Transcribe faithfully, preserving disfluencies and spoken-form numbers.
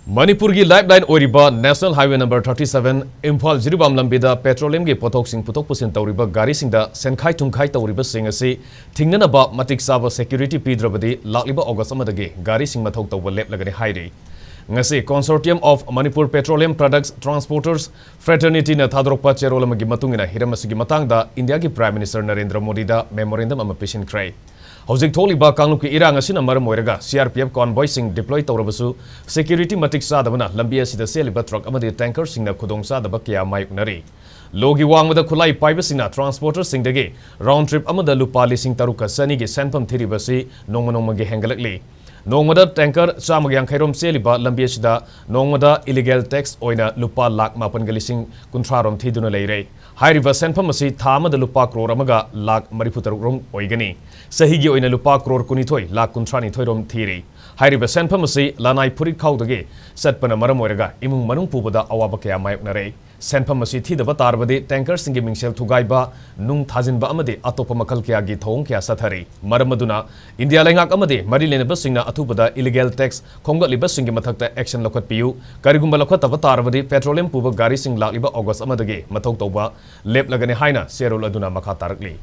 ꯃꯅꯤꯄꯨꯔꯒꯤ lifeline ꯑꯣꯏꯔꯤꯕ National Highway number thirty seven Imphal Jiribam ꯂꯝꯕꯤꯗ petroleumꯒꯤ ꯄꯣꯠꯊꯣꯛꯁꯤꯡ ꯄꯨꯊꯣꯛ ꯄꯨꯁꯤꯟ ꯇꯧꯔꯤꯕ ꯒꯥꯔꯤꯁꯤꯡꯗ ꯁꯦꯟꯈꯥꯏ ꯊꯨꯝꯈꯥꯏ ꯇꯧꯔꯤꯕꯁꯤꯡ ꯑꯁꯤ ꯊꯤꯡꯅꯅꯕ ꯃꯇꯤꯛ ꯆꯥꯕ security ꯄꯤꯗ꯭ꯔꯕꯗꯤ ꯂꯥꯛꯂꯤꯕ August ꯑꯃꯗꯒꯤ ꯒꯥꯔꯤꯁꯤꯡ ꯃꯊꯧ ꯇꯧꯕ ꯂꯦꯞꯂꯒꯅꯤ ꯍꯥꯏꯔꯤ꯫ ꯉꯁꯤ Consortium of Manipur Petroleum Products Transporters Fraternityꯅ ꯊꯥꯗꯣꯔꯛꯄ ꯆꯦꯔꯣꯜ ꯑꯃꯒꯤ ꯃꯇꯨꯡ ꯏꯟꯅ ꯍꯤꯔꯝ ꯑꯁꯤꯒꯤ ꯃꯇꯥꯡꯗ ꯏꯟꯗꯤꯌꯥꯒꯤ Prime Minister ꯅꯔꯦꯟꯗ꯭ꯔ ꯃꯣꯗꯤꯗ memorandum ꯑꯃ ꯄꯤꯁꯤꯟꯈ꯭ꯔꯦ꯫ ꯍꯧꯖꯤꯛ ꯊꯣꯛꯂꯤꯕ ꯀꯥꯡꯂꯨꯞꯀꯤ ꯏꯔꯥꯡ ꯑꯁꯤꯅ ꯃꯔꯝ ꯑꯣꯏꯔꯒ C R P F convoyꯁꯤꯡ deploy ꯇꯧꯔꯕꯁꯨ security ꯃꯇꯤꯛ ꯆꯥꯗꯕꯅ ꯂꯝꯕꯤ ꯑꯁꯤꯗ ꯆꯦꯜꯂꯤꯕ truck ꯑꯃꯗꯤ tankerꯁꯤꯡꯅ ꯈꯨꯗꯣꯡꯆꯥꯗꯕ ꯀꯌꯥ ꯃꯥꯌꯣꯛꯅꯔꯤ꯫ ꯂꯣꯒꯤ ꯋꯥꯡꯃꯗ ꯈꯨꯠꯂꯥꯏ ꯄꯥꯏꯕꯁꯤꯡꯅ transporterꯁꯤꯡꯗꯒꯤ round trip ꯑꯃꯗ ꯂꯨꯄꯥ ꯂꯤꯁꯤꯡ ꯇꯔꯨꯛꯀ ꯆꯅꯤꯒꯤ ꯁꯦꯟꯐꯝ ꯊꯤꯔꯤꯕꯁꯤ ꯅꯣꯡꯃ ꯅꯣꯡꯃꯒꯤ ꯍꯦꯟꯒꯠꯂꯛꯂꯤ꯫ ꯅꯣꯡꯃꯗ tanker ꯆꯥꯝꯃꯒ ꯌꯥꯡꯈꯩ ꯔꯣꯝ ꯆꯦꯜꯂꯤꯕ ꯂꯝꯕꯤ ꯑꯁꯤꯗ ꯅꯣꯡꯃꯗ illegal tax ꯑꯣꯏꯅ ꯂꯨꯄꯥ ꯂꯥꯈ ꯃꯥꯄꯟꯒ ꯂꯤꯁꯤꯡ ꯀꯨꯟꯊ꯭ꯔꯥ ꯔꯣꯝ ꯊꯤꯗꯨꯅ ꯂꯩꯔꯦ꯫ ꯍꯥꯏꯔꯤꯕ ꯁꯦꯟꯐꯝ ꯑꯁꯤ ꯊꯥ ꯑꯃꯗ ꯂꯨꯄꯥ ꯀ꯭ꯔꯣꯔ ꯑꯃꯒ ꯂꯥꯈ ꯃꯔꯤꯐꯨ ꯇꯔꯨꯛ ꯔꯣꯝ ꯑꯣꯏꯒꯅꯤ꯫ ꯆꯍꯤꯒꯤ ꯑꯣꯏꯅ ꯂꯨꯄꯥ ꯀ꯭ꯔꯣꯔ ꯀꯨꯟꯅꯤꯊꯣꯏ ꯂꯥꯈ ꯀꯨꯟꯊ꯭ꯔꯥ ꯅꯤꯊꯣꯏ ꯔꯣꯝ ꯊꯤꯔꯤ꯫ ꯍꯥꯏꯔꯤꯕ ꯁꯦꯟꯐꯝ ꯑꯁꯤ ꯂꯅꯥꯏ ꯐꯨꯔꯤꯠ ꯈꯥꯎꯗꯒꯤ ꯆꯠꯄꯅ ꯃꯔꯝ ꯑꯣꯏꯔꯒ ꯏꯃꯨꯡ ꯃꯅꯨꯡ ꯄꯨꯕꯗ ꯑꯋꯥꯕ ꯀꯌꯥ ꯃꯥꯌꯣꯛꯅꯔꯦ꯫ ꯁꯦꯟꯐꯝ ꯑꯁꯤ ꯊꯤꯗꯕ ꯇꯥꯔꯕꯗꯤ tankerꯁꯤꯡꯒꯤ ꯃꯤꯡꯁꯦꯜ ꯊꯨꯒꯥꯏꯕ, ꯅꯨꯡ ꯊꯥꯖꯤꯟꯕ ꯑꯃꯗꯤ ꯑꯇꯣꯞꯄ ꯃꯈꯜ ꯀꯌꯥꯒꯤ ꯊꯧꯑꯣꯡ ꯀꯌꯥ ꯆꯠꯊꯔꯤ꯫ ꯃꯔꯝ ꯑꯗꯨꯅ ꯏꯟꯗꯤꯌꯥ ꯂꯩꯉꯥꯛ ꯑꯃꯗꯤ ꯃꯔꯤ ꯂꯩꯅꯕꯁꯤꯡꯅ ꯑꯊꯨꯕꯗ illegal tax ꯈꯣꯝꯒꯠꯂꯤꯕꯁꯤꯡꯒꯤ ꯃꯊꯛꯇ action ꯂꯧꯈꯠꯄꯤꯌꯨ꯫ ꯀꯔꯤꯒꯨꯝꯕ ꯂꯧꯈꯠꯇꯕ ꯇꯥꯔꯕꯗꯤ petroleum ꯄꯨꯕ ꯒꯥꯔꯤꯁꯤꯡ ꯂꯥꯛꯂꯤꯕ August ꯑꯃꯗꯒꯤ ꯃꯊꯧ ꯇꯧꯕ ꯂꯦꯞꯂꯒꯅꯤ ꯍꯥꯏꯅ ꯆꯦꯔꯣꯜ ꯑꯗꯨꯅ ꯃꯈꯥ ꯇꯥꯔꯛꯂꯤ꯫